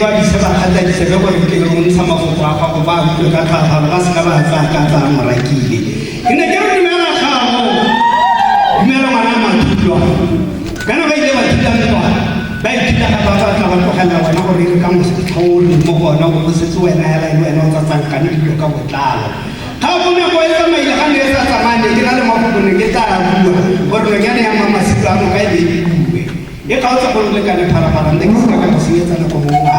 lwadise bakgatla ditsebe gore ke re o ntsha mafoko a gago ba utlwe ka tlhwaafalo ba seka ba tsaya ka tsaya morakile. Ke ne ke re dumela gago, dumela ngwana mathulwa. Kana ba ile ba thuta ntwa, ba ithuta gape ba tla ba tlogela wena gore e re ka motlha o leng mo go ona o bo setse wena hela e le wena o tsatsankane dilo ka botlalo. Ga go nako e tsamaile ga ne e sa tsamaye ne ke na le mafoko ne ke tla bua gore nonyane ya mmamasilo a noka e be e bue. E kgaotse go lekane phalaphala nne ke seka ka go senyetsa nako mo ngwana.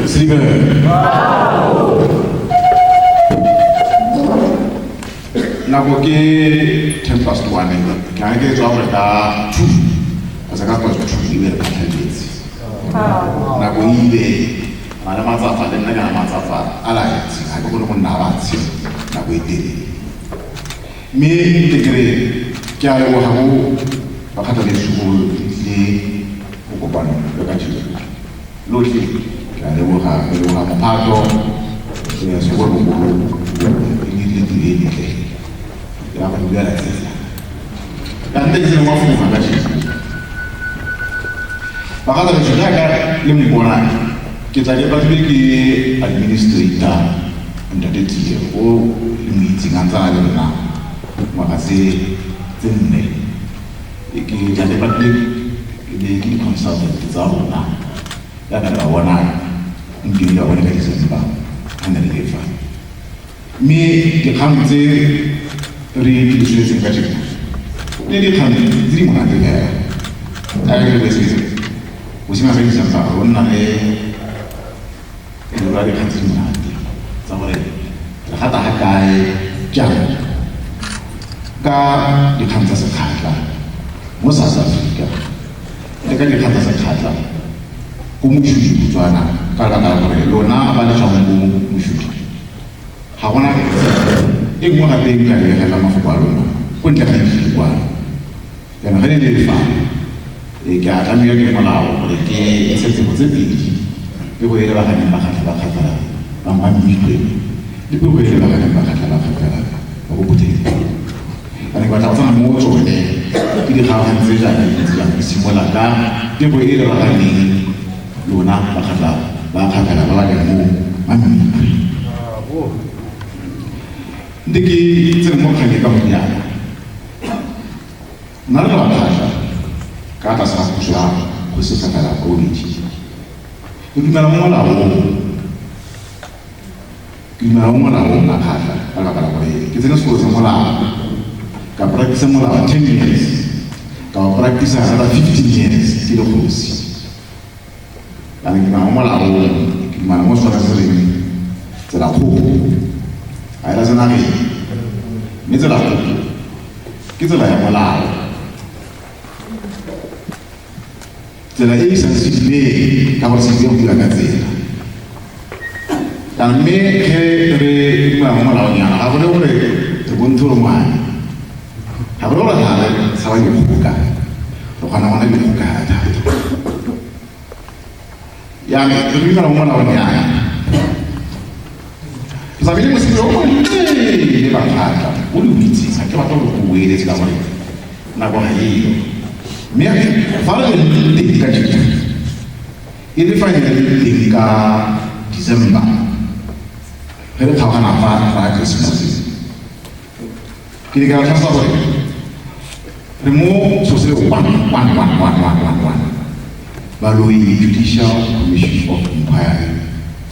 Selibe. Nako ke 1:10, ke a ke tswa gore ka 2 kgotsa ka past 2 e be re phatlhaletse. Nako e ile na le matsapa le nna ke na matsapa a laetse ga ke kgone go nna fatshe nako e telele. Mme ke kere ke a leboga go bakgatla beso go le go kopano le ka jeno lotlhe ke a leboga ke leboga mophato segolobogolo e dirile tiro e ntle ya go buela tsela ka nte ke tsene mafoko ka jeno. Bakgatla beso jaaka le mpona ke tla ke batlile ke administrator ntate Tie o le mo itseng a ntse a le nna ngwaga tse 4. Ke tla ke batlile le ke di-consultant tsa rona jaaka re ba bona gompieno ba bone ka December a ne re le fa. Mme dikgang tse re di tshwetseng ka jeno ke dikgang tse di monate fela. Jaaka ke boletse bosigo ga December go nna le lora dikgang tse di monate tsa gore re gata ga kae jang ka dikgang tsa sekgatla mo South Africa le ka dikgang tsa sekgatla ko Moshudu Botswana, ka lebaka la gore lona ba le tswang ko Moshudu ga gona e nngwe gape e nka lebegelang mafoko a lona ko ntle ga dikwano. Jaanong ge le le fa ke a tlamehile ke molao gore ke setsego tse pedi, pego e lebaganeng bakgatlha ba kgakala ba Mmammikwe le pego e lebaganeng bakgatlha ba kgakala ba ko Phutheditse. Ba ne ke batla go tsena mo tsone ke di kgaogantse jaana di ntse jang, ke simolola ka pego e lebaganeng lona bakgatlha ba kgakala ba ba leng mo Mmammikwe. Nte ke tsene mo kgang e ka go riana. Nna re bakgatla ka tlase ga puso ya Kgosi Kgafela Robedi. Ke dumela mo molaong. Ke dumela mo molaong bakgatla ka lebaka la gore ke tsene sekolo sa molao ka practice molao 10 years ka o practice another 15 years ke le kgosi. Ka ne ke dumela mo molaong, ke dumela mo sone se reng tsela kgopo ga e la senageng, mme tsela kgopo ke tsela ya molao, tsela e e isang sedibeng ka gore sedibeng go dira ka tsela. Jaanong mme ge re dumela mo molaong yana ga gone gore re bonthorongwane, ga gone gore ga re tshaba dikgoka, re kgona go nna dikgoka thata. Jaanong re dumela mo molaong yana re tsamaile mosepele o moleele bakgatla o le o itseng, ga ke batla gore o boeletse ka gore nako ga eyo. Mme fa re leng teng ka jeno e le fa ne re le teng ka December ge re kgaogana fa ra Christmas, ke ne ka tlhalosa gore re mo so se 1 1 1 1 1 1 1 Baloi Judicial Commission of Inquiry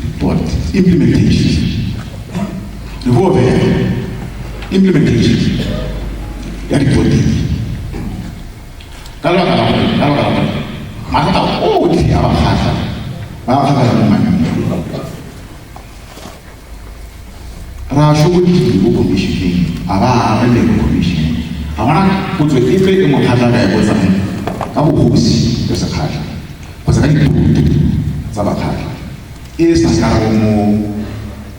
report implementation. Re go fela implementation ya report e ka lebaka la gore mathata otlhe a bakgatla ba kgakala mo manneng ra shobodile mo commissioneng a ba arabele mo commissioneng. Ga gona potso epe e mokgatla ka e botsang ka bogosi jwa sekgatla kgotsa ka dithoto tsa bakgatla e e senang karabo mo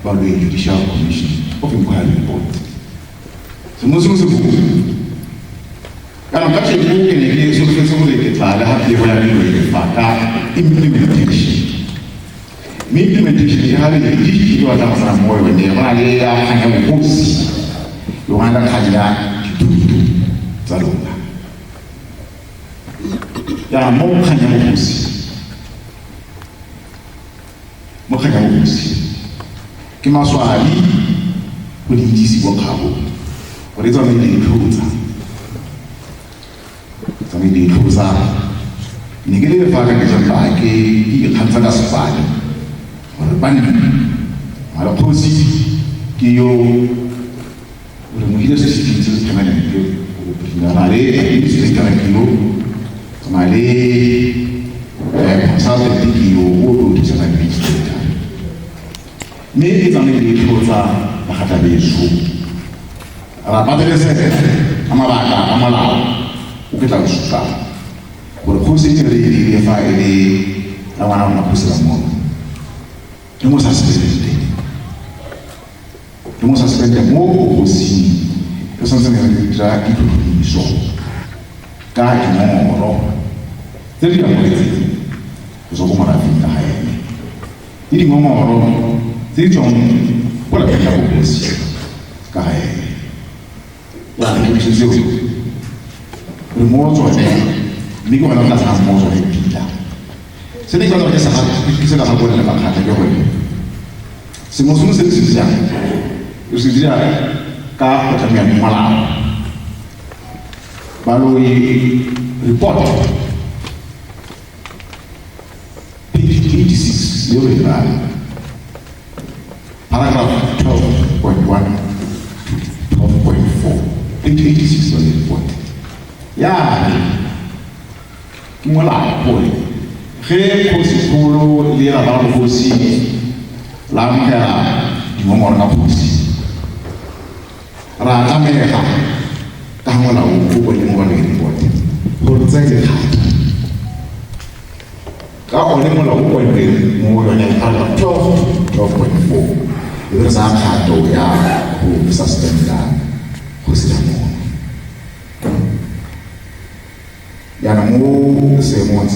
Baloi Judicial Commission of Inquiry report. Sengwe sengwe se boo jaanong ka tsheko ke ne ke solofetse gore ke tla le ga pego ya dilo e fa ka implementation, mme implementation e gabedi ke batla go tsena mo yone. Go na le ya kgang ya bogosi le go na le kgang ya Dithuto tsa lona ya mo kgang ya bogosi, mo kgang ya bogosi, ke maswabi go di itsise ko kgabo gore e tsamaile e tlhotsa, tsamaile e tlhotsa. Ne ke le fa ka ke jamba ke ikgantsha ka sefane gore banna mara kgosi ke yo re mo hile se se se permanent na le administrator ke yo na le consultant ke yo o tlo thusang administrator, mme e tsamaile e tlhotsa bakgatla beso ra patelesega ka mabaka a molao o ke tla o supang gore kgosi e re e dirile fa e le la ngwana rona kgosi la mono ke mo suspended, ke mo suspended mo bogosing. Re santse ne re dira ditlhotlhomiso ka dingongoro tse di amogetseng go tswa ko morafeng ka ga ene le dingongoro tse di tswang ko lapeng la bogosi ka ga ene. Ya ditlhotlhomiso tseo re mo tsone, mme ke gona re tla tsenang mo tsone pila. Se ne ke batla gore ke se ka gakolole Bakgatla ke gore sengwe sengwe se re se dirang re se dira ka go tlamea molao. Baloi report page 86 le re raya paragraph 12.1 to 12.4, page 86 wa report ya re ke molao gore ge kgosikgolo le lapa la bogosi la amogela dingongoro ka kgosi, ra tlamega ka molao o kwadileng mo baloi report gore tseye dikgato ka one molao o kwadileng mo yone paragraph 12 12.4, e be re tsaya kgato ya go suspenda kgosi ya mono. Jaanong mo seemong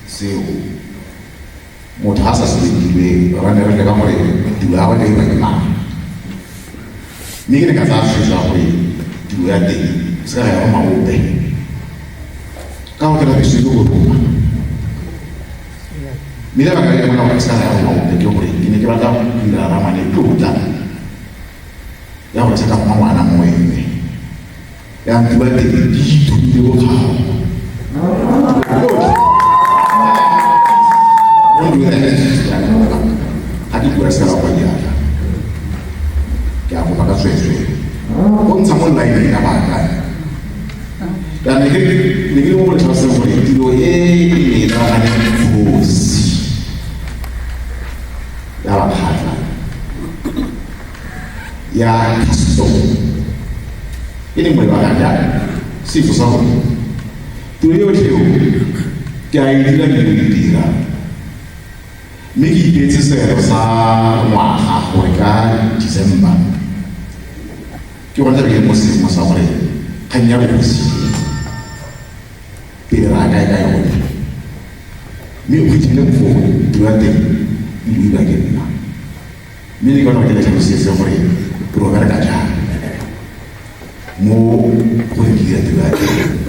seo motho ga sa sebedilwe, ra ne re leka gore tiro ya gagwe e ke mang, mme ke ne ka tsaya tshwetso ya gore tiro ya teng se ka ya roma ope ka go kela ke go roma. Mme lebaka le lengwe la gore se ka ya roma ope ke gore ke ne ke batla go dira rangwane tlotla ya gore se ka goma ngwana mo ene ya tiro ya teng di ithutile bokgabo. Don't do that. Ga ke bua se ka kwa diatla, ke a kopa ka tsweetswee go ntsha mo line ya baakanya. Jaanong ke ne ke le mo go tlhaloseng gore tiro e e ne e lebagane kgosi ya Bakgatla ya custom e leng bolebana jang setso sa rona. Tiro yotlhe eo ke a e dira, ke e dira, mme ke ipeetse seelo sa ngwaga gore ka December ke gone tlabe ke mo seemo sa gore kgang ya bogosi pele ra kae ka yone, mme o fitlhile foo tiro ya teng e dira ke nna. Mme ne ke batla gore ke le tlhalosetse gore re o bereka jang mo gore ke dira tiro ya teng.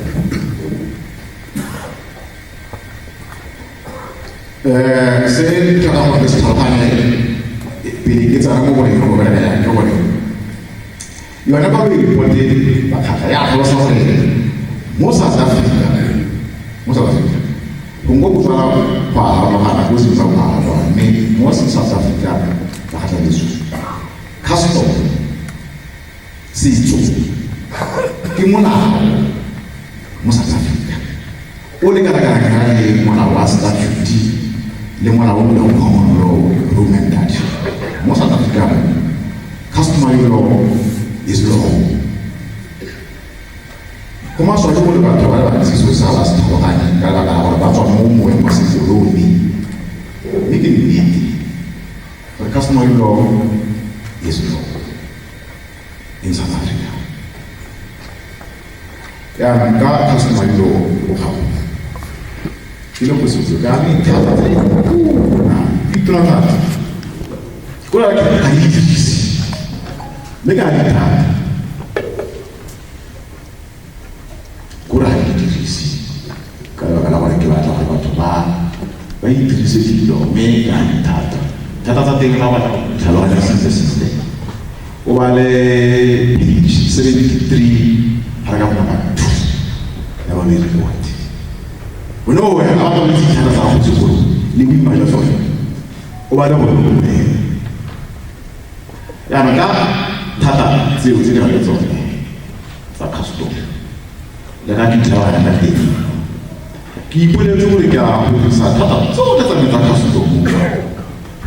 Se ke tlhokang gore se tlhaloganye pele ke tsena mo gore go bereka jang ke gore yone ba e reporte Bakgatla ya tlhalosa gore mo South Africa, mo South Africa gongwe Botswana go a harologana, go seng sa go a harologana, mme mo South Africa Bakgatla leso custom setso ke molao mo South Africa o le kana le molao wa statute le molao o leng common law, Roman Dutch. Mo South Africa customary law is law. Go maswabi go le batho ba le bantsi seo sa ba se tlhaloganye ka lebaka la gore ba tswa mo moeng wa sekolone, mme ke nnete gore customary law is law in South Africa. Jaanong ka customary law bogago ke le go setse ka methata tse ditona ditona thata ko la ke ga di dirise, mme ka di thata. Ba itirise dilo mme ke a dithata thata tsa teng. Ga o batla go tlhaloganya sentle sentle, o bale page 73, paragraph number 2 ya bone report. O ne o wena ga batla go itse dithata tsa go sekolo le boima jwa tsone, o bale gore o wena jaanong ka thata tseo tse di le tsone tsa custom le ka ditlhaloganya ka teng. Ke ipoletse gore ke a go dirisa thata tsotlhe tsa me tsa custom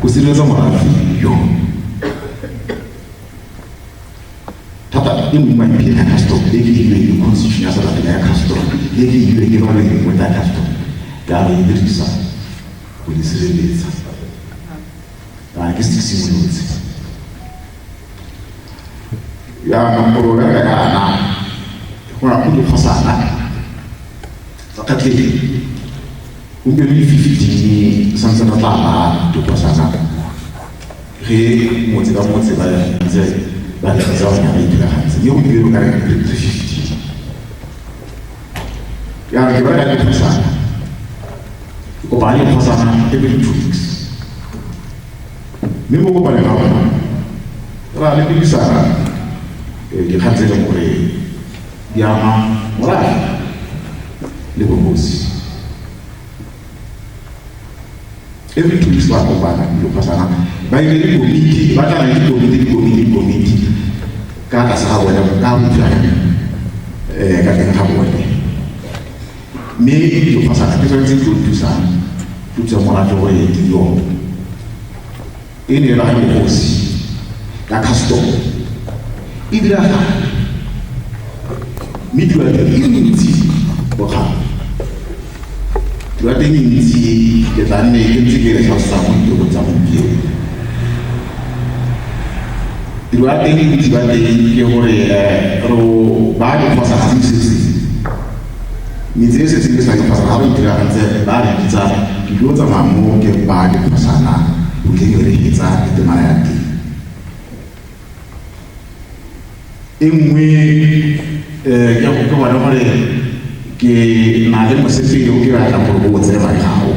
go sireletsa morafe yo. Thata e nngwe maiphe ya custom e ke ilweng ke constitution ya South Africa ya custom, e ke ilweng ke balweng tsa custom, ke a go e dirisa go di sireletsa. A ke se simolotse jaanong gore o bereka jaana go na go dikgosana tsa Kgatleng. Gompieno di 15 santse re tla ba dikgosana ge motse ka motse ba ntse ba re tsa bona ba itiragantse, mme gompieno ka re re 15. Jaanong ke bereka le dikgosana, ke kopana le dikgosana every 2 weeks, mme mo kopaneng ga rona ra lekodisana dikgang tse e leng gore di ama morafe le bogosi. Every 2 weeks ba kopana dikgosana, ba ile dikomiti, ba tla le dikomiti, dikomiti, dikomiti ka tlase ga bone ka bothulaganyo ka teng ga bone. Mme dikgosana ke tsone tse di tlo thusang thusa morafe gore tiro e ne e ba bogosi ka custom e diragala, mme tiro ya teng e ntsi bokgang, tiro ya teng e ntsi. Ke tla nne ke ntse ke re tlhalosetsa mo ditirong tsa gompieno. Tiro ya teng e ntsi ba teng ke gore ro ba dikgosana tse di setseng, metse e setseng e sa dikgosana, ga ba itiragantse ba re bitsa. Ke tlo tsamaya mo ke ba dikgosana go tleng re hetsa temana ya teng e nngwe. Ke gone gore ke na le mosepele o ke batlang gore o tseye madi gago.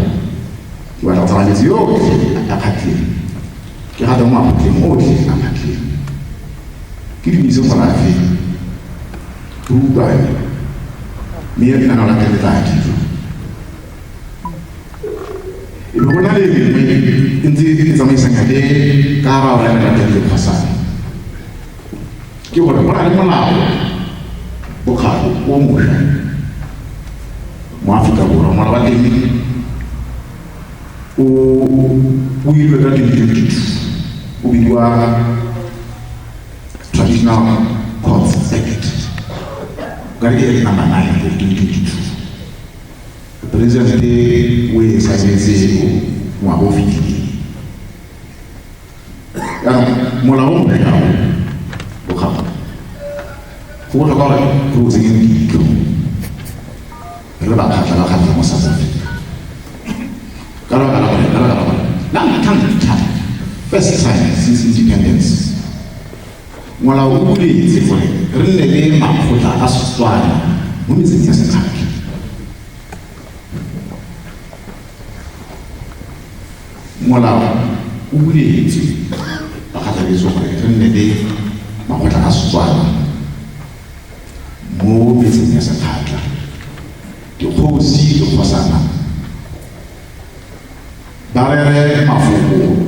Ke batla go tsamaya metse yotlhe a Kgatleng, ke gata mo makgotleng otlhe a Kgatleng, ke dumedise morafe, re utlwane, mme lenaneo la teng le tla dilo. E be go na le mengwe e ntse e tsamaisanya le ka ba o lemela teng le kgosana, ke gore go na le molao bokgatlho o mošwa mo Aforika Borwa. Molao wa teng o ilwe ka 2022, o bidiwa Traditional Courts Act, ka re ke Act number 9 of 2022. President o e saenetse ngwaga o fetileng. Jaanong molao o mošwa o bokgatlho go botlhokwa gore re o tsenye leitlho re le bakgatla ba Kgatla mo South Africa, ka lebaka la gore la ntlha-ntlha, first time since independence, molao o buletse gore re nne le makgotla a Setswana mo metseng ya Sekgatlha. Molao o buletse bakgatla gore re nne le makgotla a Setswana mo metseng ya Sekgatla. Dikgosi, dikgosana ba rere mafoko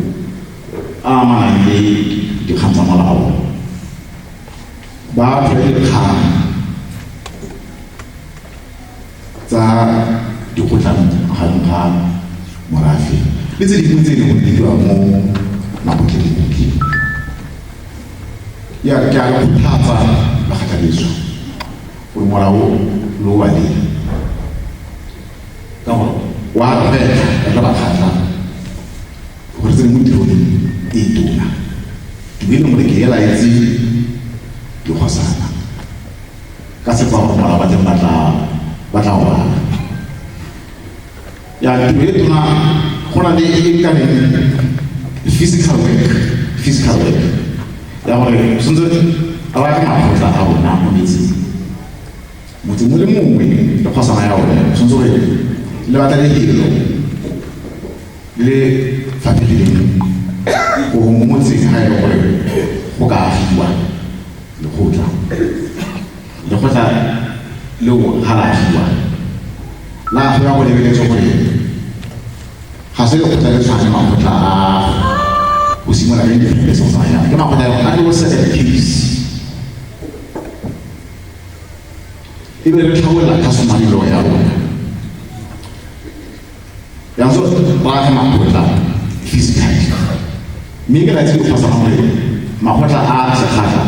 a amanang le dikgang tsa molao, ba tlhole dikgang tsa dikgotlang gareng ga morafe le tse dingwe tse e leng gore di diriwa mo makgotleng otlhe. Ya ke a le kgothatsa bakgatla gore molao lo o baleng ka gore wa kgwetlha re le Bakgatla gore tsene mo tirong e tona, tiro e leng gore ke e laetse dikgosana ka sepa gore molao ba teng ba tla o bala. Ya tiro e tona go na le e ka reng physical work, physical work ya gore tshwanetse ra ke makgotla a rona mo metseng. Motse mongwe le mongwe le kgosana ya one tshwanetse gore le batla lefelo. Le faphegileng go mo motseng ga e le gore go ka agiwa lekgotla. Lekgotla leo ga la agiwa, la agiwa go lebeletswe gore ga se lekgotla le tshwane le makgotla a go simolola ka independence go tsamaya jaana. Ke makgotla a tlo settle case. E be re tlhabolola customary law ya rona. Jaanong so ba aga makgotla physically. Mme ke laetse dikgosana gore makgotla a Sekgatla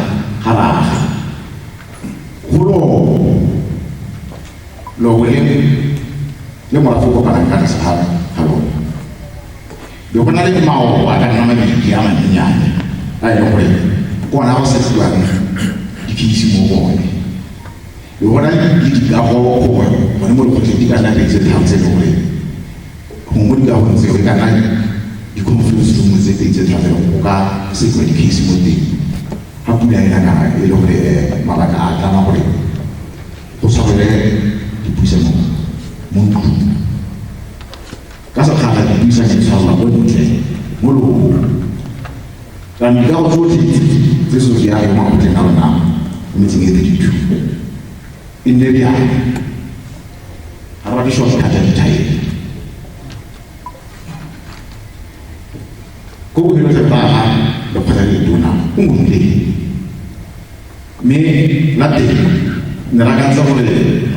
ga ra aga. Go lobo le le morafe o kopanang ka tlase ga ga lone. Be go na le maobo a ka nna mabedi a manyenyane a e leng gore ke ona go setliwang dikheisi mo go one. Be go na le dikago gongwe gone mo lekgotleng di ka nna pedi tse tharo tse e leng gore gongwe mo dikagong tseo e ka nna di-conference room tse pedi tse tharo tse e leng go ka setliwa dikheisi mo teng. Ga pula e na kana e le gore mabaka a tlama gore go tshwarelwe dipuisano mo ntlong. Ka sekgala dipuisano di tshwarelwa mo ntle mo lobopong. Jaanong dikago tsotlhe tse so di age mo makgotleng a rona mo metseng e 32 e nne bjang. Ga re batle shortcut ya dithaele. Ko bofelong re tla aga lekgotla le letona ko Moruleng. Mme la teng ne ra akantse gore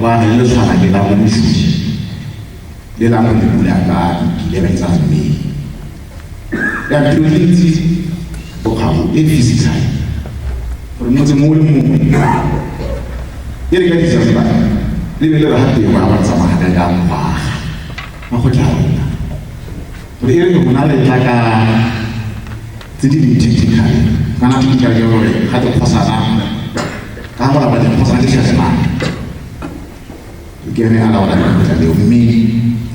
ra age le le tshwana le la mo Moshudi le la mo Lepula ka di-11 tsa May. Ya tiro e ntsi bokgabo e physical gore motse mongwe le mongwe e re ka December le be le re ga teng go ya go tsamaya ka jang go aga makgotla a rona gore e re rona re tla ka tse di leng technical kana technical ke gore ga te kgosana ka go lapa dikgosana ke chairman ke ene a laola lekgotla leo mme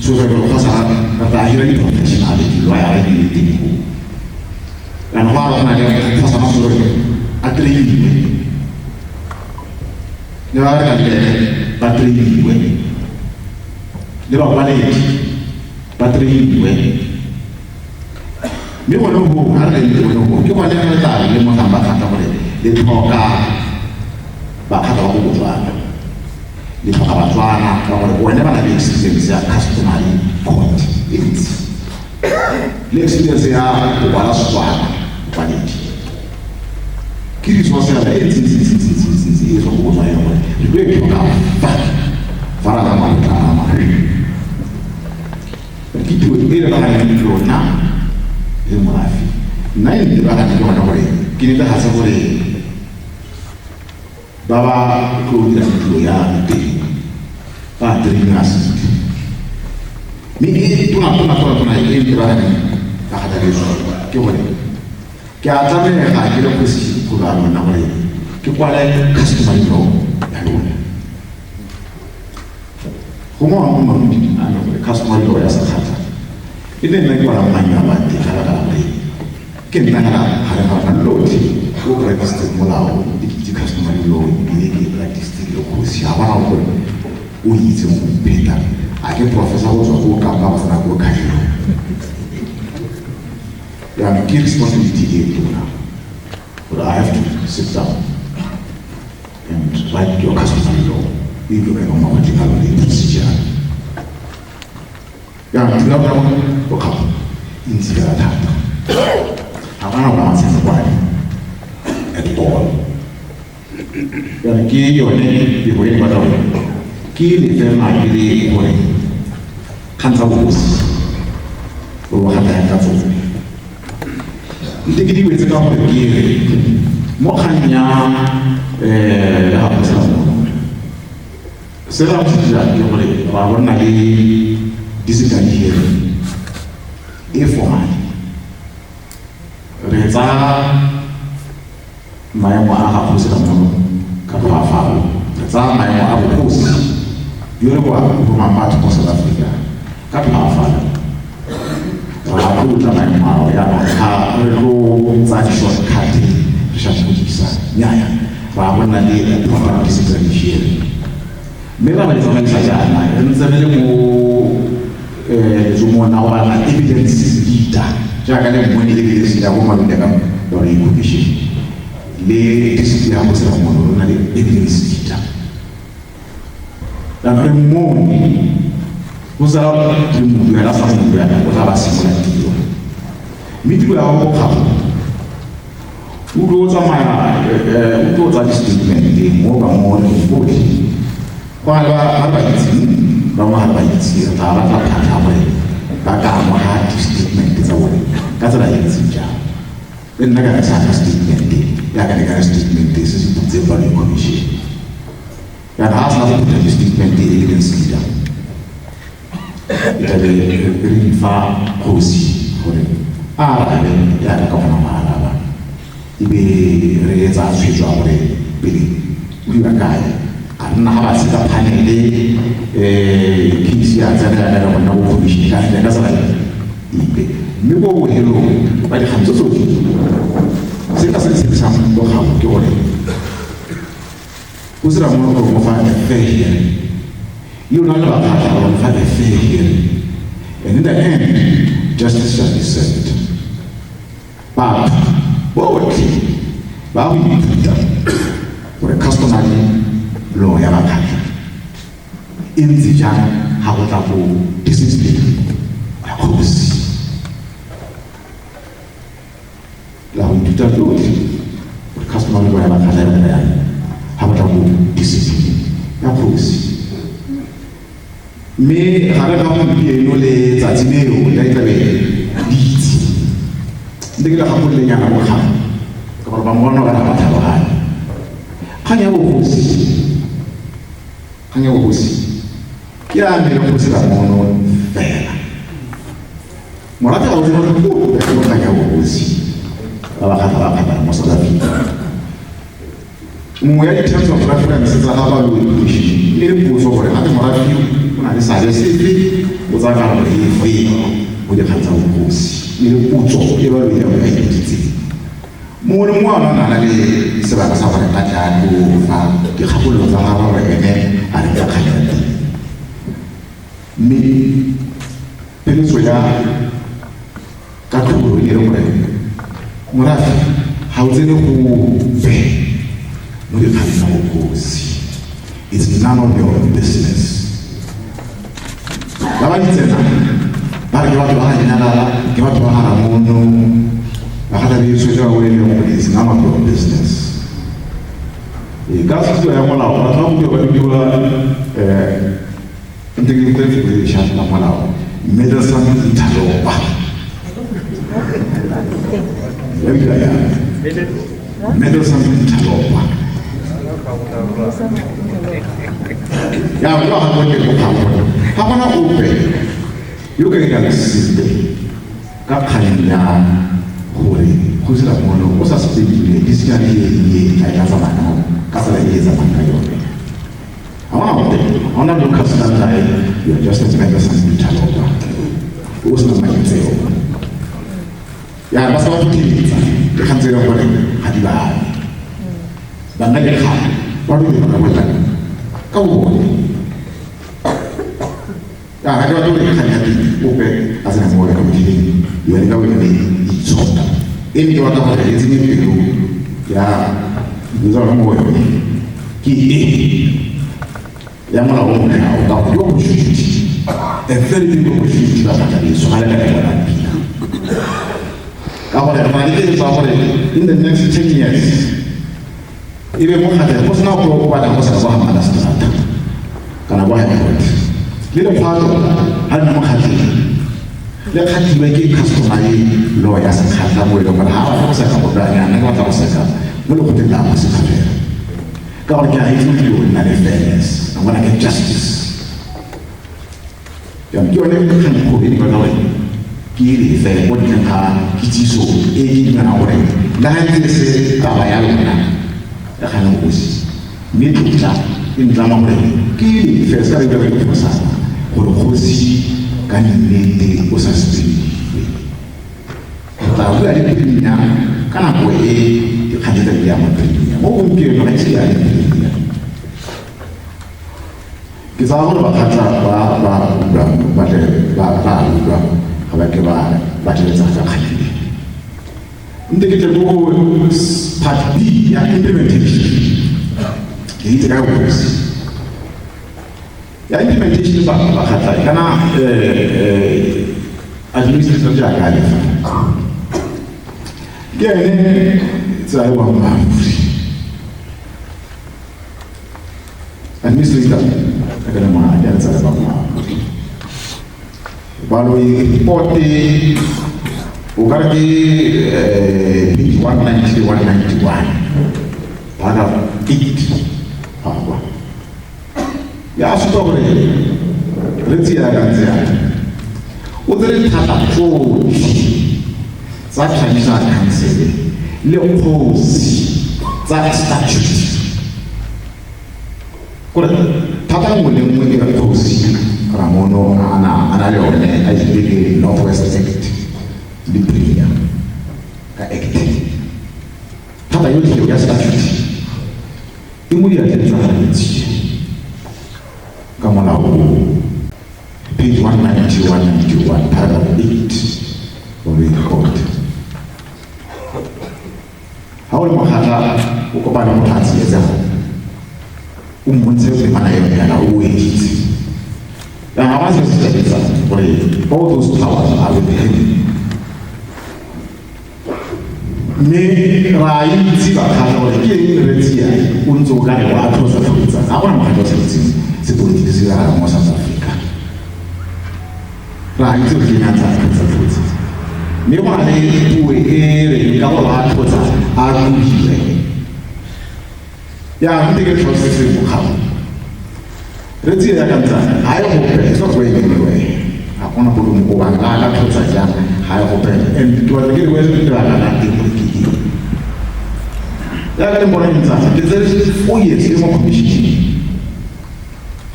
so se gore kgosana re tla hira di-professional di-lawyer di le teng koo kana go a go na le kgosana so gore a trainiwe le ba re ka ba trainiwe le bakwaledi ba trainiwe mme gone go ga re le gone go ke gone re tla lemogang Bakgatla gore le tlhoka Bakgatla ba ko Botswana le tlhoka Batswana ka gore bone ba na le experience ya customary court e ntsi le experience ya go kwala Setswana mokwaledi ke resource yana e ntsi e tswa ko Botswana gore re tlo e tlhoka fa fa ra tsamaya re tla ke tiro e lebaganeng le lona le morafe. Nna e ntebagane ke gone gore ke netefatse gore ba ba tlo dirang tiro ya teng ba trainiwa sentle. Mme e tona tona tona tona e ntebaganeng ka kgathaletso ke gore ke a tlamega ke le kgosi kgolo a lona gore ke kwale customary law ya lona. Gongwe wa mo maruding a me gore customary law ya Sekgatla e ne nna ke kwala manyalo a teng ka baka la gore ke nna fela gare ga rona lotlhe o practicetseng molao e ke itse customary law ebile ke practicetse ke le kgosi ga gona gore o itseng go mpheta a ke professor go tswa ko Kapa go tsena ko Cairo. Jaanong ke responsibility e tona gore I have to sit down and write your customary law e tlo berekang makgotleng a lone procedure. Jaanong tiro ya rona bokgapo e ntsi fela thata ga gona go matshekwane at all. Jaanong ke yone pego e ke batla gore ke lefe madi le gore kgang tsa bogosi bo bo gatang ka tsone nte ke di wetse ka gore ke re mo kgang ya ya ga kgosana mono se ra go dira ke gore ra go nna le disciplinary hearing e formal re tsaya maemo a ga kgosi Ramono ka tlhoafalo re tsaya maemo a bogosi yo re kwa romang batho ko South Africa ka tlhoafalo ra tlotla maemo ao jaanong ga re tlo tsaya di-shortcut re shampodisa nnyaya ra go nna le proper disciplinary hearing mme ra ba di tsamaisa jaana re ntse re le mo Letsomo la go batla evidence leader jaaka le mmone evidence leader ko malome ka yone commission le district ya go sera mono rona le evidence leader jaanong re mmone go sala re mo duela sa mo duela o tla ba simolola tiro mme tiro ya go kgago o tlo tsamaya o tlo tsaya di-statement mo ba mo re botlhe go na le ba ba itseng ba bangwe ga ba itse re tla batla phatlha gore ba ka amoga di-statement tsa bone ka tsela e ntseng jang le nna ka re sa fa statement ya ka ne ka re statement se se butseng ba commission yana ga a sena go phutha di-statement evidence leader e tlabe re fa kgosi gore a arabe yaka ka gona go araba ebe re etsa tshwetso ya gore pele o dira kae a nna ga ba seka panele case ya tsena ya go nna bo commission ka ka tsela ipe mme ko bohelong ba dikgang tse tsotlhe se ka se se tsang bo gago ke gore o sira mo go mo fa a fair hearing you na le ba phatla go fa a fair hearing and in the end justice shall be served. Batho botlhe ba go ithuta gore customary law ya bakgatla e ntse jang ga go tla go discipline ya kgosi la go ithuta tsotlhe gore customary law ya bakgatla e bereka yang ga go tla go discipline ya kgosi mme ga re ga gompieno le tsatsi leo la e tlabe di itse nte ke le gakollenyana mo kgang ka gore bangwe ba ba ba tlhaloganye kgang ya bogosi kgang ya bogosi ke ya me le kgosi Ramono fela morafe ga o tsene gore ope mo kgang ya bogosi ba ba kgatla ba kgatla mo South Africa nngwe ya di-terms of reference tsa ga baloi commission e le potso gore gape morafe o na le seabe sefe o tsaya karolo efe mo dikgang tsa bogosi e le potso e baloi ya ba e biditseng mongwe le mongwe a na le sebaka sa gore a tla ko fa dikgakololo tsa gagwe gore ene a re ka kgang ya teng mme peletso ya katlholo e le gore morafe ga o tsene gope mo dikgang tsa bogosi. It's none of your business. Ba ba di tsenang ba re ke batho ba ga Nyalala ke batho ba ga Ramono ba ga tlabe tshwetso ya bone e leng gore it's none of your business. E ka thuto ya molao batho ba gompieno ba bidiwa nte ke utlwe lefoko le lešwa la molao meddlesome interloper ya bidiwa yang meddlesome interloper ya ba ga go ke go ga gona ope yo ka dirang sepe ka kgang ya gore go dira mono o sa sepedile di se ka e tla tsamaya ka tsela e e tsamayang ka yone ga gona ope ga gona locus standi you are just a meddlesome interloper o sena maitseo ya ba sa ba phutheletsa dikgang tse e leng gore ga di ba ame ba nna le kgang ba re ba ka ka bone ya ga ke batlo gore kgang ya teng ope a sena mo ka motlheng yone ka bone itshota e ne ke batla gore e tsenye pelo ya dilo tsa mo go yone ke e ya molao o mošwa o ka gore ke opportunity a very big opportunity ba batla leso ga le ka bona pila ka gore re na le keletso ya gore in the next 10 years e be mo kgatlheng go sena go o batlang go sena kwa ga Madastrata kana kwa High Court le lekgwatlo ga nna mo kgatlheng le kgatlhiwe ke customary law ya sekgatla mo e leng gore ga batla go seka go nna ke batla go seka mo lekgotleng la go seka fela ka gore ke a itse go nna le fairness I wanna get justice jaanong ke yone kgang kgolo e ne batla gore ke e lefe mo ntleng ga kitsiso e ke dumelang gore le ga ntse se taba ya lona ya kgang ya bogosi mme tlotla e ntlama gore ke e lefe se ka re dira ke phosana gore kgosi ka nnete o sa sepediwe re tla bua le premier ka nako e dikgang tse tla di yang mo premier mo gompieno ga ise ya le premier Ke tsaya gore Bakgatla ba ba utlwang ba tle ba ba utlwa, ga ba ke ba ba tleletsa ka kgakile. Nte ke tle ko go part B ya implementation. Ke itse ka bosi ya implementation ba Bakgatla kana administrator jaaka le fa ke ene tsela e boammaaruri. Administrator ka kana ma ya tsela ba boammaaruri baloi report o ka re ke page 190, 191, paragraph 8 ga kwa ya supa gore re tseya ka tseyana o tsere thata tsotlhe tsa traditional council le kgosi tsa statute, kore thata nngwe le nngwe e re kgosi Ramono a na le yone a dirile ke North West Act le premier ka act. Thata yotlhe ya statute e mo diatleng tsa gantsi ka molao o, page 190, 191, paragraph 8 of the report. Ha o le Mokgatla o kopane motho a tsietsega, o mmontshe temana eo yana o editse ga ba se se tšabetsa gore all those powers are with him. Mme ra itse Bakgatla gore ke eng re tsia o ntse o ka re wa tlhotsa-tlhotsa. Ga gona mokgatlo o sa itseng sepolotiki se diragalang mo South Africa. Ra itse gore ke eng a tsa tlhotsa-tlhotsa, mme go na le puo e reng ka gore wa tlhotsa a kobiwe. Ya nte ke tlhalosetse mokgatlho re tsie ya kantsana ga e gope. It's not going anywhere. Ga gona gore mokobang ga a ka tlhotsa jang, ga e gope. And ke batla ke re lebaka la teng gore ke eng. Jaaka le mbona ke ntse ke tsere 4 years ke mo commission,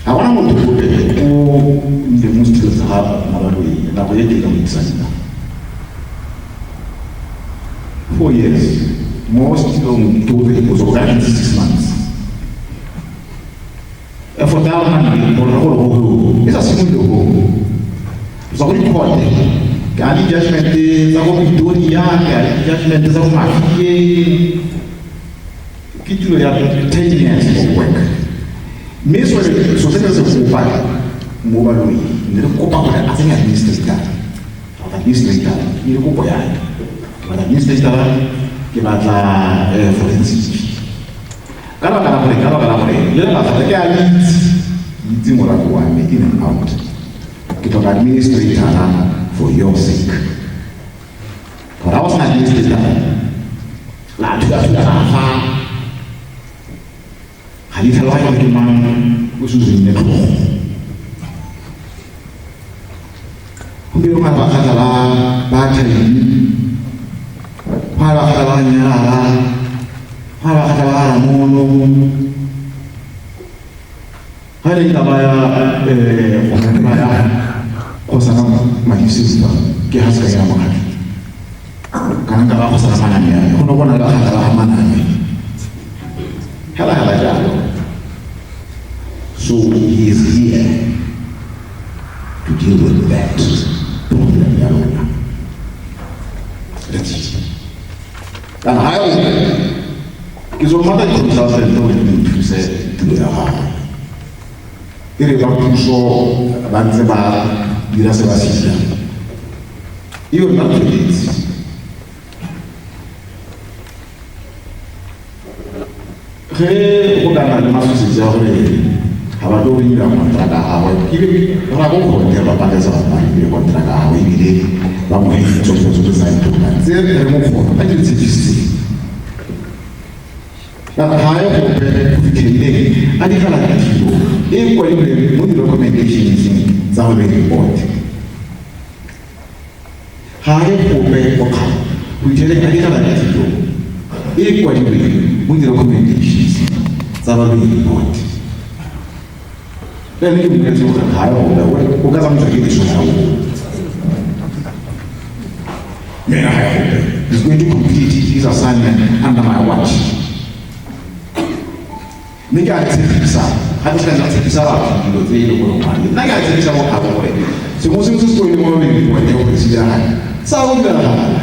ga gona motho ope o ntse mo setilo sa ga Mabaloi nako e teng go isa nna 4 years mo setilong ke o go tswa ka 6 months. Effort ya rona ne gore gore go e sa simolole go tswa go di-court. Ke a di-judgment tsa go Pretoria, ke a di-judgment tsa go Mafie. Ke tiro ya 10 years of work. Mme so se se kopa mo baloi, ne re kopa gore a tsenye administrator. Administrator e le kopo ya ke batla administrator, ke batla forensic ka lebaka la gore le lebaka ke a itse morago wa me in and out. Ke tlhoka administrator for your sake, gore ga o sena administrator la thula-thula fa ga di tlhaloganye gore ke mang o se nne tlhogo. Gompieno ga Bakgatla ba thaile, ga Bakgatla ba nyalala, ga Bakgatla ba Ramono, ga le taba ya go ya kgosana Madisista ke ga se ka ya mokgatlho kana nka ba kgosana Maname go ne go na le Bakgatla ba ga Maname hela hela jalo. So he is here to deal with that problem ya rona. That's it. Kana ga e ke zo mmata di-consultant gore di nthuse tiro ya gagwe e re ba puso ba ntse ba dira se ba se dirang e yona tsweletse. Ge go ka nna le matshosetsi a gore ga ba tlo go dira kontraka gagwe, ebile ra go kgonne ba patetse batho ba rile kontraka gagwe, ebile ba mo tsotlhe tsotlhe tsa ditoka tse re mo kgona a di tshepisitseng kana ga ye gope go fitlhelileng a digela tiro e kwadilweng mo di-recommendations tsa go report. Ga ye gope go kgago go fitlheleng a digela tiro e kwadilweng mo di-recommendations tsa ba report. Le ene ke boletse gore ga ye gope o ka tsamaiswa ke leso ya o mme ga ye gope. Is going to complete his assignment under my watch. Mme ke a tshepisa Gape se ka nna tshepisa batho dilo tse e leng gore ngwane nna ke a tshepisa mokgatlho gore sengwe sengwe se se tlo e mo bone gore se diragale sa go diragala.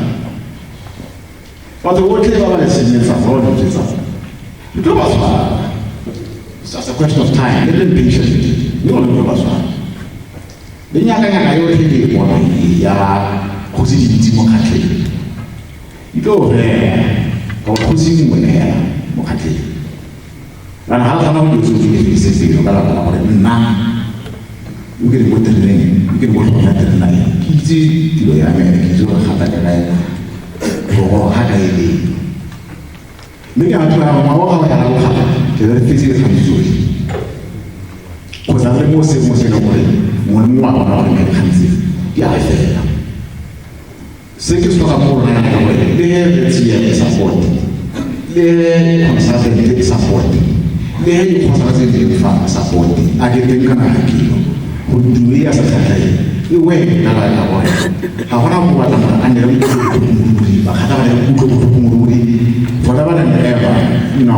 Batho botlhe ba ba le senyetsa ba ba le re tlo ba tshwara. It's just a question of time. Let them patient. Mme gone tlo ba tshwara. Le nyakanyaka yotlhe ke e bonang e ya kgosi dintsi mo Kgatleng e tlo fela ka gore kgosi nngwe fela mo Kgatleng. Kana ga le gana go dilo tse ke fedise pelo ka lebaka la gore nna o ke re mo tereneng, o ke re mo tlhogong ya terena e, ke itse tiro ya me, ke itse gore gata ka kae, gore ga kae leng. Mme ke a tloga ngwaga ga o ya go gata, ke re fetse dikgang tsotlhe. Kgotsa re mo seemo se e leng gore mongwe le mongwe a bona gore dikgang tse di a fela. Se ke se tlhokang mo rona ke gore le he re tseya e support, le he consultant e support, le he dikgosana tse di leng fa support, a ke teng kana ga ke yo. Gore tiro e ya Sekgatla e e wele ka lebaka la gore ga gona go batla gore a nne le kutlobotlhoko ruri, Bakgatla ba ne le kutlobotlhoko ruri forever and ever. No,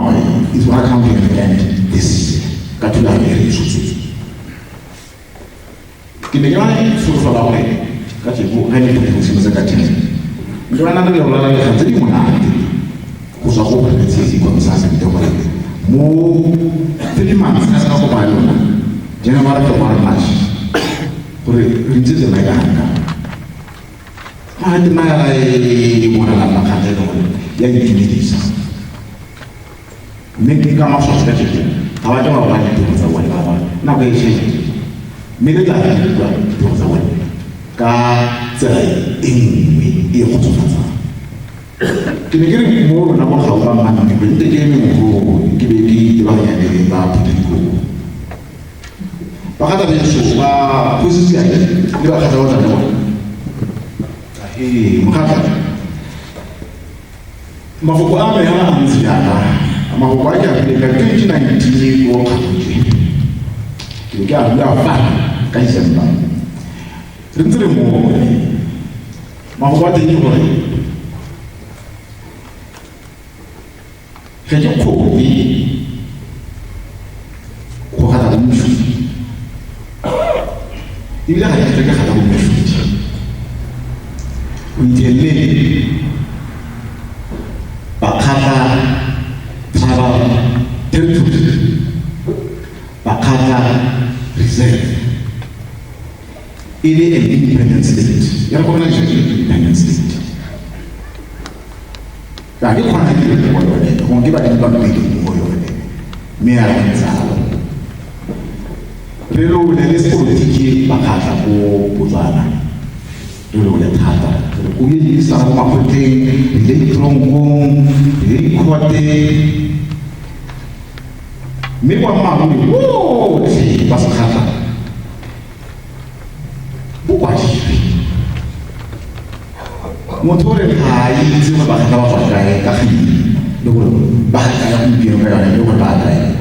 it's gonna come to an end this year ka thulaganyo e re e tshotseng. Ke ne ke na le tsholofelo ya gore ka jeko ga ne ke simotse ka 10 nke ba na le lona dikgang tse di monate go tswa go private consultant gore mo 3 months ka sena kopana le lona, January, February, March, gore re ntse tsena ka ga ga tema ya e bonalang makgatha e le gore ya itumedisa. Mme ke ka maswabi ka jeko ga ba ke ba bona ditiro tsa bone ba bona nako e tšhentšhe, mme le tla utlwa ditiro tsa bone ka tsela e nngwe e e kgotsofatsang. Ke ne ke re mo rona mo gaufa mmanne nte ke eme mogolo ke be ke itebaganya le ba phutha dikobo ba gata beso ba kgosi Seane le ba kgatla ba tla le bone. Ee, mogatla, mafoko a me a a ntse jaana, mafoko a ke a buile ka 2019 ko Kgatlhotse, ke be ke a bua fa ka December re ntse re mo mafoko a teng ke gore ge ke kgone go gata bo mošudi ebile ga ke tle ke gata bo mošudi go itlhelele Bakgatla Tribal Territory, Bakgatla Reserve e le an independent state, ya recognize independent state. Ka ke kgona ke le mo yone gongwe ke badimo ba pele mo yone, mme ya re ntsalo re lole le sepolotiki Bakgatla ko Botswana, re lole thata, re kobile diisana ko makgotleng, re ile ditronkong, re ile dikgote, mme boammaaruri botlhe ba Sekgatla bo kwadilwe. Motho o re ga a itse gore Bakgatla ba tswa kae ka kgang le gore ba kae gompieno ka yone le gore ba kae,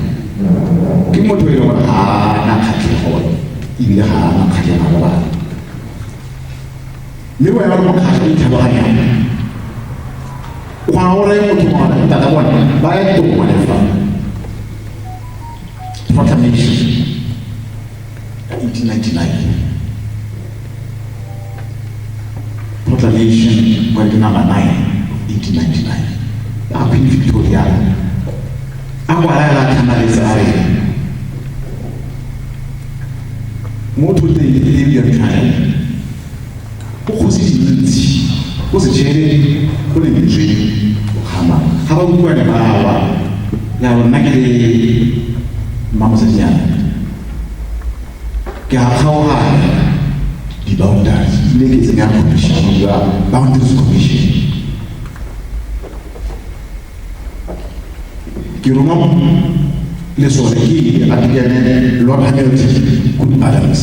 ke motho e leng gore ga a na kgatlhego ebile ga a na kgatlhego le batho. Mme wena le mokgatlho o itlhaloganyang o kgona gore motho mongwe tata bone ba ya tokomane fa proclamation ka 1899, proclamation kwa ke number 9 of 1899 ya Queen Victoria, a kwala a tlhamaletse a re mo thoteng e ya China go kgosi dintsi go Sechele, go Lentswe, go Kgama, ga ba utlwane ba wa ya nna ke le mmamosadinyana ke a kgaoganya di-boundaries ebile ke tsenya commission ya Boundaries Commission. Ke roma lesole ke a ene Lord Hamilton Good Adams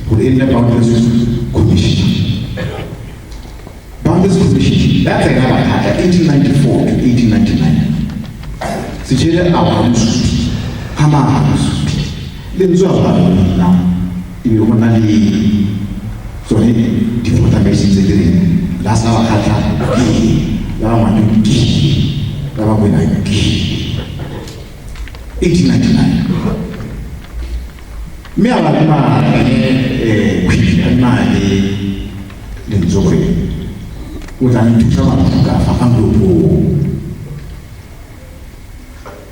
gore e nne Boundaries Commission. Boundaries Commission ya tsena Bakgatla 1894 to 1899. Sechele a ba mosupi, Kgama a mosupi, Lentswe a ba nna, ebe go na le tsone di-proclamation tse ke reng la sa Bakgatla ke la ba Ngwato ke la ba Kwena ke 1899. Mme a ba nna ene kgwedi a nna le lentswe gore o tla nthusa batho ka fa ga molopong.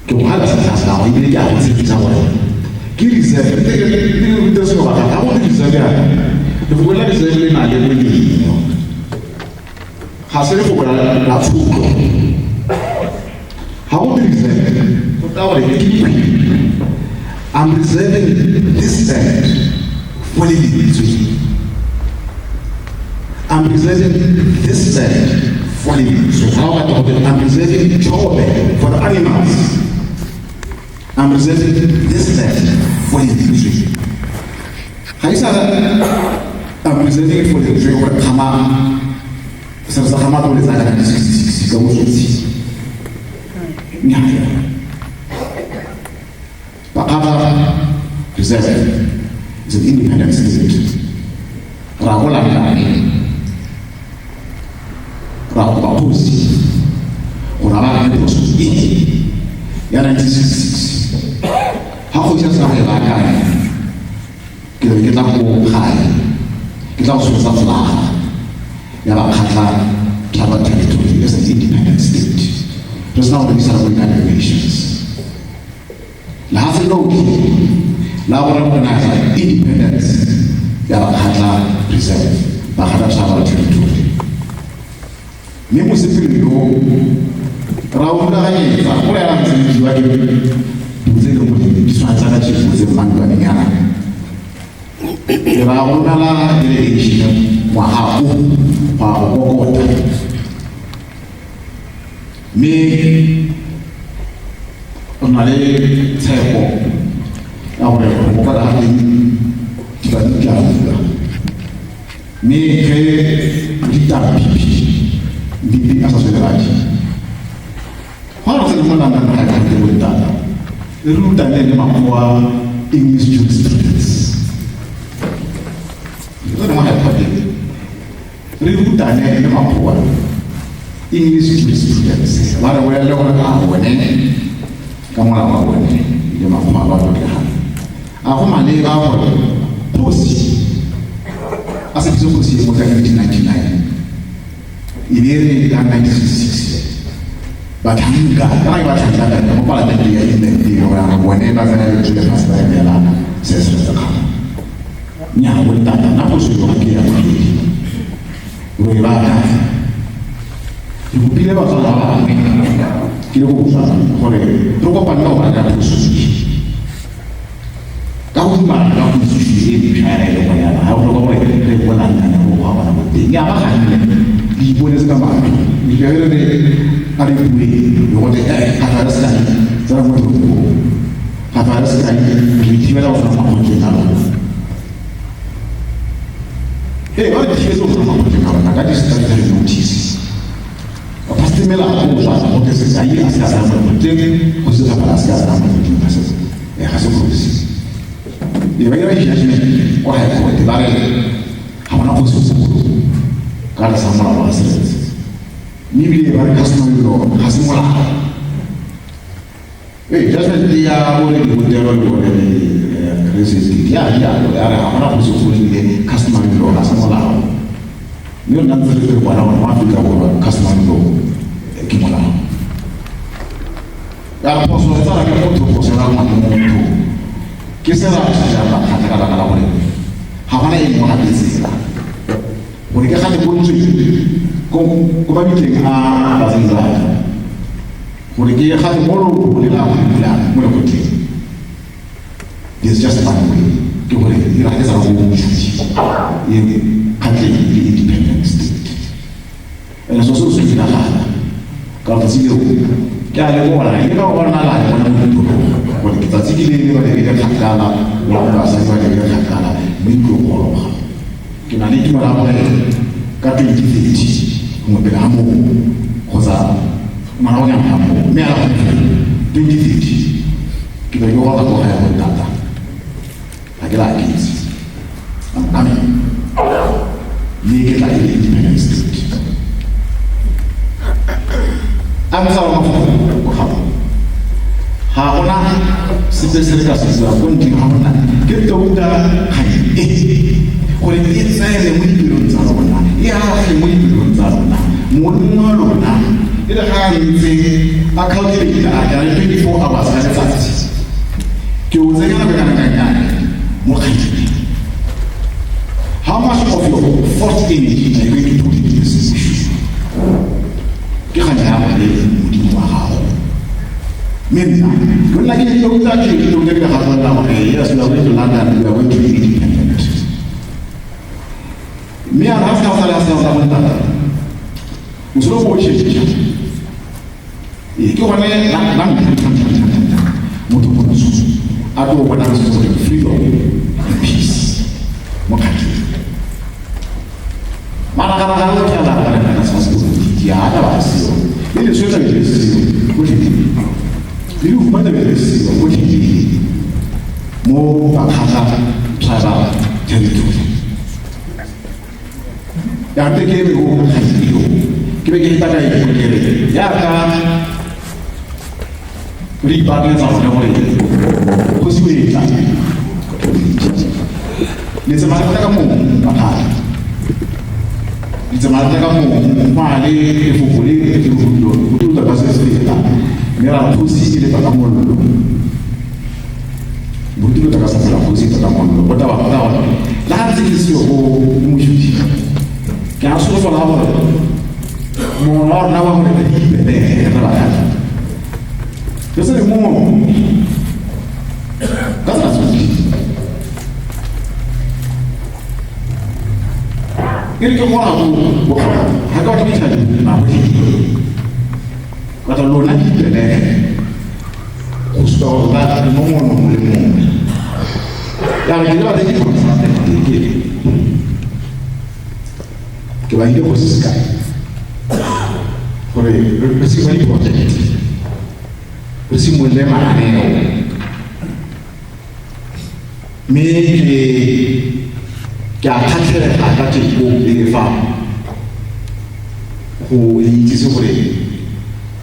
Ke go gala setlha sa gago ebile ke a go tshepisa gore ke reserve ke ke rute selo ba ga go reserve ya lefoko la reserve le na le boleng ga se lefoko la tshotlo ga go reserve go tla gore ke dikgwedi. I'm reserving this land for lentswe. I'm reserving this land for lentswe. Ga o batla go I'm reserving Chobe for the animals. I'm reserving this land for lentswe. Ga isa I'm reserving it for lentswe gore kgama se sa kgama to le tsaya ka 1966 ka botsotsi. Nnyaa. Bakgatla Reserve is an independent state. Ra go lantane ra kopa kgosi gore a baakanye phoso e ya 1966. Ga kgosi a sena go e baakanya, ke be ke tla ko gae ke tla go tsholetsa folaga ya Bakgatla Tribal Territory as an independent state. Re sena go rekisa go United Nations. Lehatshe lotlhe la go recognize independence ya Bakgatla Reserve, Bakgatla Tribal Territory. Mme mosepele yo ra o rulaganyetsa go rela ntse le jiwa ke dilo tse e leng gore di tshwana tsa ka tšhefo tse mmantwaneng yana. Re ra go romela delegation ngwaga o go ya go kokota, mme re na le tshepo ya gore go kokota ga teng dipadi di a bula. Mme ge ditaba pp mpp a sa tsweleladi go re tsene mo London ga ka bo ntata re rutane le makgowa English jurisprudence re tsene mo high court re rutane le makgowa English jurisprudence ba re bolelele gore a bone ka molao wa bone le makgowa ba tlotlegang a go maleba gore kgosi a sepise kgosi e mo ka 1899 e be re ka 1966 batlhanka kana ke batlhanka ka mo palamente ya England e gore a bone ba tsena lentswe lefatshe ba emela se se se kgama. Nnyaa bo ntata nna phoso eo ga ke ya kgwedi re ba akanya. Ke kopile Batswana ba bangwe ke le go Botswana gore re kopane ka go baakanya phoso e ka go dumalana ka constitution e ntšha yana e leng gore yana ga go tlhoka gore re ko London re go bona mo teng ya ba ganne le iponetse ka matlho re re a re bue le gote ga re sekai tsena mo toropong ga re sekai re thibela go tsena makgotleng a rona. Ee, ba re thibetse go tsena makgotleng a rona ka di-statutory notice ba phasitse melao go Botswana gote sekai a se ka tsena mo lekgotleng go se tlhapala a se ka tsena mo lekgotleng ga se kgosi. E ba dira di-judgment kwa high court ba re ga gona kgosi go ka tlasa molao wa seretse, mme ebile ba re customary law ga se molao. Ee, judgment ya bone dibotelo le bone resist ya jalo ya re ga gona kgosi go ebile customary law ga se molao, mme rona ntse re bona gore mo Aforika Borwa customary law ke molao. Ya phoso e tsala ke motho, phoso ya ngwana motho ke se ra se jang Bakgatla ka baka la gore ga gona e nngwe gape tsela gore ke gane pontswe ko mabitleng a batsadi gore ke gane mo lo le la go bula mo lekgotleng. There's just one way ke gore e ra ke sa go motšhutši e kgatleng le independent state ene so seo se diragala ka letsatsi leo ke a le bona e ka bona la le bona mo ditorong gore ke tsatsi ke le ba lebile kgakala la go basadi ba lebile kgakala mme tlo goroga. Ke na le tumelo ya gore ka 2030 gongwe pele ga moo kgotsa moragonyana ga moo mme a 2030 ke be ke goroga ko gae go ntata ga ke la aketse. I'm coming mme ke tla e le independent state. A motsa wa mafoko ko gago ga gona Sepe se re ka se buang ko ntleng ga gona ke touta kgang e gore e tsene mo dipelong tsa rona, e age mo dipelong tsa rona. Monna wa lona e le ga a ntse a calculate a ka re 24 hours ka letsatsi ke o tsenya nako kana kang mo kgang. How much of your thought energy are you going to put into this issue? Ke kgang ya gone Modimo wa gago. Mme nna ke nna ke touta ke touta ke gatelela gore yes, we are going to London, we are going to be independent. Mme a re ga se ka go sale a se go ntata o selo bo tšhetša ee ke gone la ntlha ntlha motho montsho a tlo bonang se gore freedom and peace mo kgatlheng maragaragara o tla la re kana sa sepolotiki a ka ba seo le leswe tla be le seo gotlhelele le lehuma tla be le seo gotlhelele mo Bakgatla tribal territory. Ya te ke re go kgatlhile ke be ke heta ka eng ke re yaka re ipaakanyetsa gone gore kgosi o etla le tsamaya ka mong Bakgatla le tsamaya ka mong go a le lefoko le le go tuta ka se se feta mme ra kgosi e letsa ka mollo moruti lo ka sa tsela kgosi e ka mollo go taba go taba le ga ntse ke seo go mošudi ke a solofela gore mongwe wa rona wa gore re ipelege re Bakgatla re se le mongwe ka tsela tsotlhe e re ke gora go botlhokwa ga ke batla go fitlha magotlhe batla lona di ipelege go supa gore ba le mongwe mongwe le mongwe ya re ke le batla ke consultant ke ke ba ile go se sekae gore re simolole di-project re simolole mananeo mme ke ke a kgatlhega ka teko le fa go le itsise gore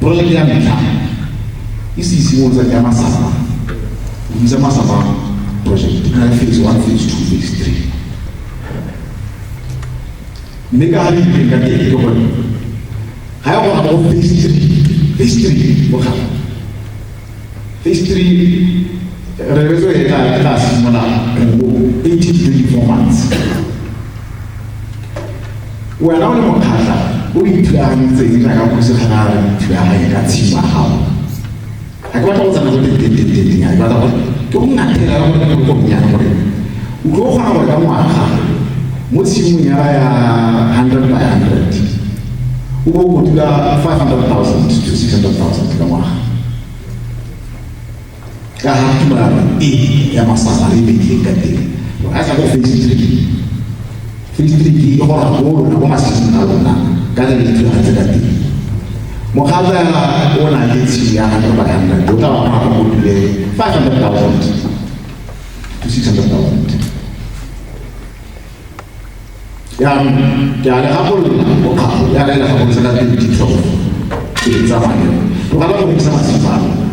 project ya ntlha e se simolotsa ya Masama go bitsa Masama project e na le phase one, phase two, phase three. Mme ka ga re ipeng ka teng ke gore ga ya gona mo phase three, phase three bokgala phase three re lebetse e tla simolola mo 18 to 24 months. Wena o le Mokgatla o ithulagantseng jaaka kgosi kgana re ithulaganye ka tshimo ya gago ga ke batla go tsena ko teng teng teng teng ga ke batla gore ke go ngathela gore ke go nnyana gore o tlo kgona gore ka ngwaga mo tshimong ya ya 100 by 100 o bo kotula 500,000 to 600,000 ka ngwaga ka ga tumalano e ya Masama re beileng ka teng ga sa go phase three. Phase three ke e gora go lona mo masimong a lona ka le dithulagantse ka teng. Mokgatla o na le tshimo ya 100 by 100 o tla ba kgona go kotule 500,000 to 600,000. Jaanong ke a le gakolola bokgago yaka e le gakolotse ka 2012 ke le tsamaya tlogela go rekisa masimo a lona.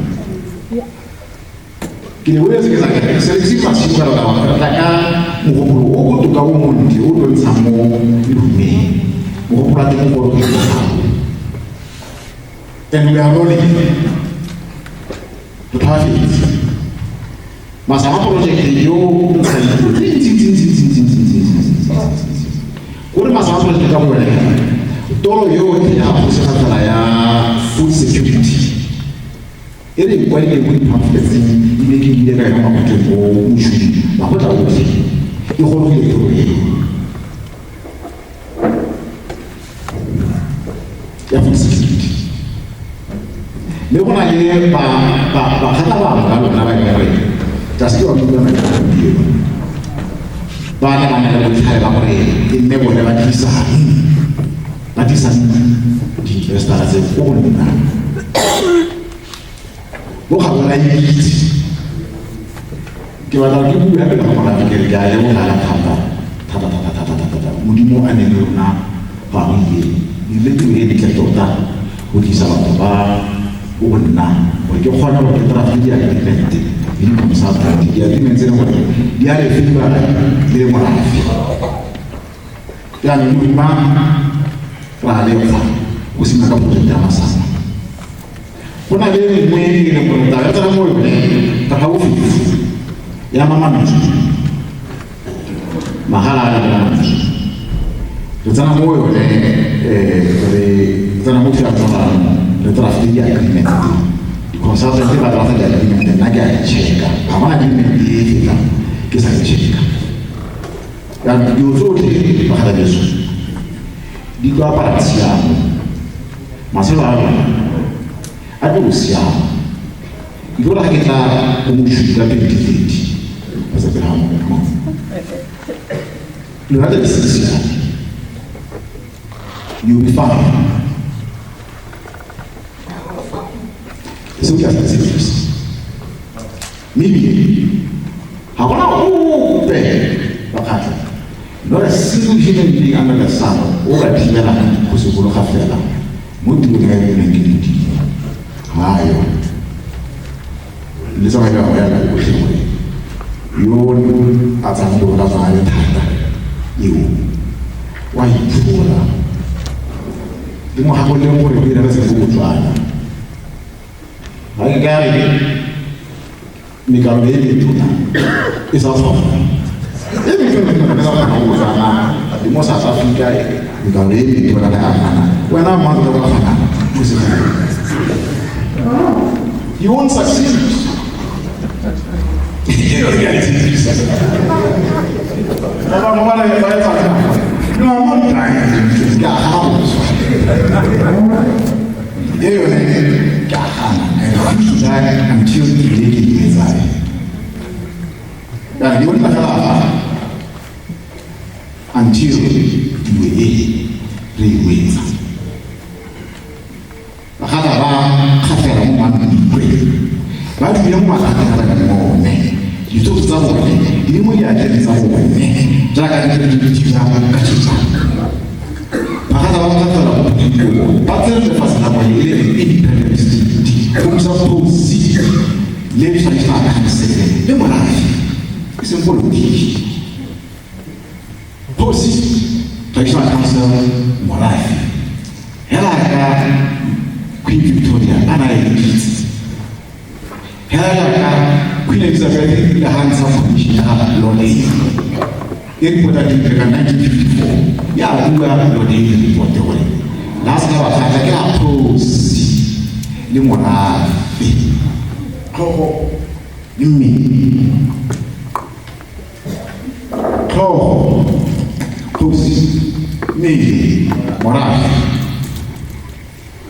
Ke le boletse ke sa ke se rekise masimo ka lebaka la gore tla ka mogopolo o botoka o montle o tlo ntshang mo lehumeng mogopolo wa teng o ke bokgago and we are rolling re tlhoafetse Masama project yo ntsha ditiro tse dintsi gore Masama project ka bone toro yotlhe ya go sega ya food security e re kwadile mo di-pamphletseng ebile ke ile ka yona makgotleng o mošudi makgotla otlhe e gorogile toro eo ya food security. Mme go na le bakgatla bangwe ba lona ba e leng gore tla se ke wa bua maina gompieno ba ne ba na le botlhale ba gore e nne bone ba tlisang di-investora tse ko go nna mo ga bona itse. Ke batla ke bue pele ga morafe ke re ke a lebogala thata thata thata thata thata thata Modimo a ne le rona go a go ile ebile tiro e ntle tota go tlisa batho ba go nna gore ke kgone gore ke draft di-agreement. le di-consultant, di-agreement tse e leng gore di a re favora le morafe. Jaanong lehuma ra lekgwa go simolola ka project ya Masama. Go na le e nngwe e leng gore taba ya tsena mo yone ka ga bofefo ya mamantsho magala a le mamantsho re tsena mo yone, re tsena mo thulaganyong, re draft di-agreement, di-consultant ba draft di-agreement, nna ke a di checka. Ga gona agreement e fetang ke sa di checka. Jaanong dilo tsotlhe, bagalabeso, di tlo apara tshiamo, matshelo a rona a tlo go siama. Ke tlo ga ke tla ko Mochudi ka 2030 kgotsa pele ga mo lona tla di siame, you'll be fine. Seo ke a se tshepisa, mme ebile ga gona ope bakgatlha, not a single human being under the sun o ka thibelang go sekologa fela mo tirong ya yoneng ke Modimo ga yo le tsamaye ka ya ka botlhe gore yo a tsang go ka tsaya le thata eo wa iphola le mo gakoleng gore o irela se Botswana ga ke ka re mekalo e metona e sa tshwana e metona e sa tshwana go Botswana le mo South Africa, mekalo e metona le amana wena mang ka kgona go se. You won't succeed. Ba bangwe ba re ba etsa. No, I'm not dying. Ke a gana go swa. E yone ke a gana. I refuse to die until ke ke di etsang. Kana di bona fela fa until dilo e re e wetsa. Bagaka ba kgafela mo Mampikwe, ba dule mo mathateng a ba leng mo one, dithoto tsa bone di le mo diatleng tsa bone jaaka di tle di dira ka tšhetšana. Bagaka ba kgafela mo Phikong, ba tsere lefatshe la bone e le independent state go busa kgosi le traditional council le morafe, e seng polotiki. Kgosi, traditional council, morafe, hela ka Queen Victoria a na le kitse, hela jaaka Queen Elizabeth ile ga ntsha commission ya Lord e reporta dintle ka 1954, ya bua Lord report gore la se ka ba ke la kgosi le morafe, tlhogo le mmele, tlhogo, kgosi, mmele, morafe,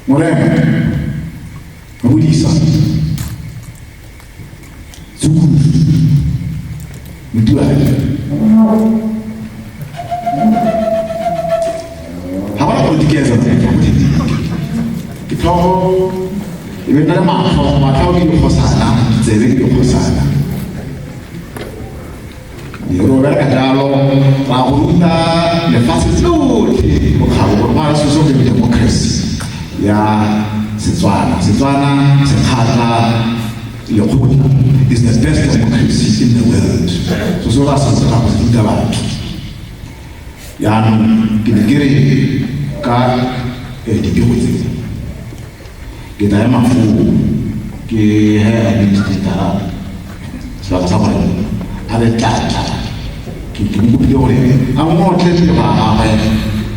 morena, mabodisa, tshukudu, motuane. Ga gona politiki ya tsatsi ke tlhogo e be nna le matlho, matlho ke dikgosana, ditsebe ke dikgosana. Re bereka jalo, ra go ruta lefatshe tsotlhe bokgabo gore go na le selo se democracy ya Setswana. Setswana, Sekgatla, lekgotla is the best democracy in the world. So se ra se ra go ruta batho. Jaanong ke ne ke re ka dipego tse ke tla ema foo ke he administrator sebaka sa gore a be tlatla. Ke mo kopile gore a ngotle tle ba gagwe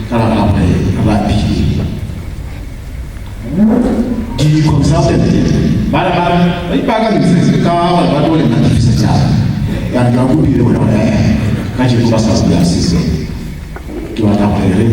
ka lebaka la gore re apile di-consultant ba re ba ipaakantse ka gore ba tlo le natefisa jalo. Jaanong ke ba kopile bone gore ka jeko ba sa bua sepe, ke batla gore re